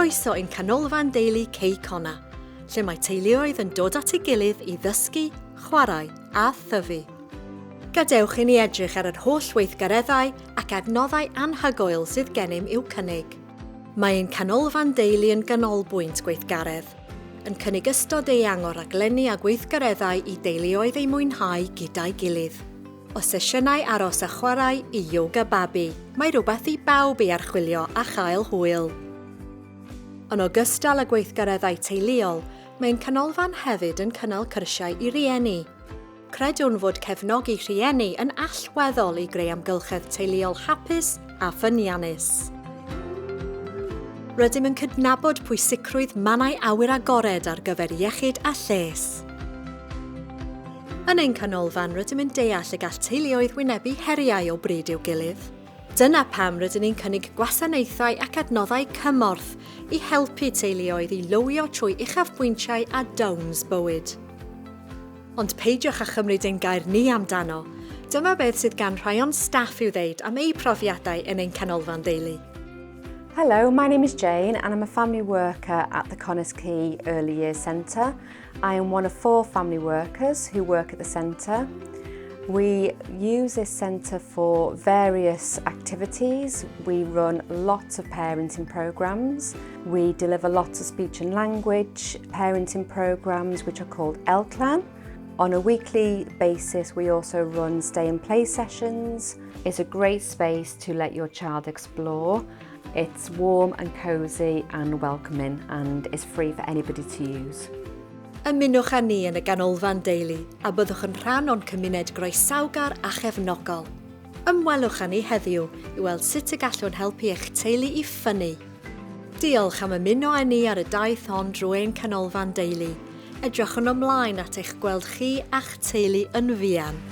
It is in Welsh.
Croeso i'n Canolfan Deulu Cei Connah, lle mae teuluoedd yn dod at ei gilydd i ddysgu, chwarae a thyfu. Gadewch i ni edrych ar yr holl weithgareddau ac adnoddau anhygoel sydd gennym i'w cynnig. Mae ein Canolfan Deulu yn ganolbwynt gweithgaredd, yn cynnig ystod eang o raglenni a gweithgareddau i deuluoedd eu mwynhau gyda'i gilydd. O sesiynau aros a chwarae i yoga babi, mae rhywbeth i bawb ei archwilio a chael hwyl. Yn ogystal â gweithgareddau teuluol, mae ein canolfan hefyd yn cynnal cyrsiau i rieni. Credwn fod cefnogi rhieni yn allweddol i greu amgylchedd teuluol hapus a ffyniannus. Rydym yn cydnabod pwysigrwydd mannau awyr agored ar gyfer iechyd a lles. Yn ein canolfan, rydym yn deall y gall teuluoedd wynebu heriau o bryd i'w gilydd. Dyna pam rydyn ni'n cynnig gwasanaethau ac adnoddau cymorth i helpu teuluoedd i lywio trwy uchafbwyntiau a downs bywyd. Ond peidiwch â chymryd ein gair ni amdano. Dyma beth sydd gan rhai o'n staff i'w ddeud am eu profiadau yn ein canolfan deulu. Hello, my name is Jane and I'm a family worker at the Connah's Quay Early Years Centre. I am one of four family workers who work at the centre. We use this centre for various activities. We run lots of parenting programmes. We deliver lots of speech and language parenting programmes which are called Elklan. On a weekly basis, we also run stay and play sessions. It's a great space to let your child explore. It's warm and cosy and welcoming and is free for anybody to use. Ymunwch â ni yn y Ganolfan Deulu a byddwch yn rhan o'n cymuned groesawgar a chefnogol. Ymwelwch â ni heddiw i weld sut y gallwn helpu eich teulu i ffynnu. Diolch am ymuno â ni ar y daith hon drwy ein Canolfan Deulu. Edrychwn ymlaen at eich gweld chi a'ch teulu yn fuan.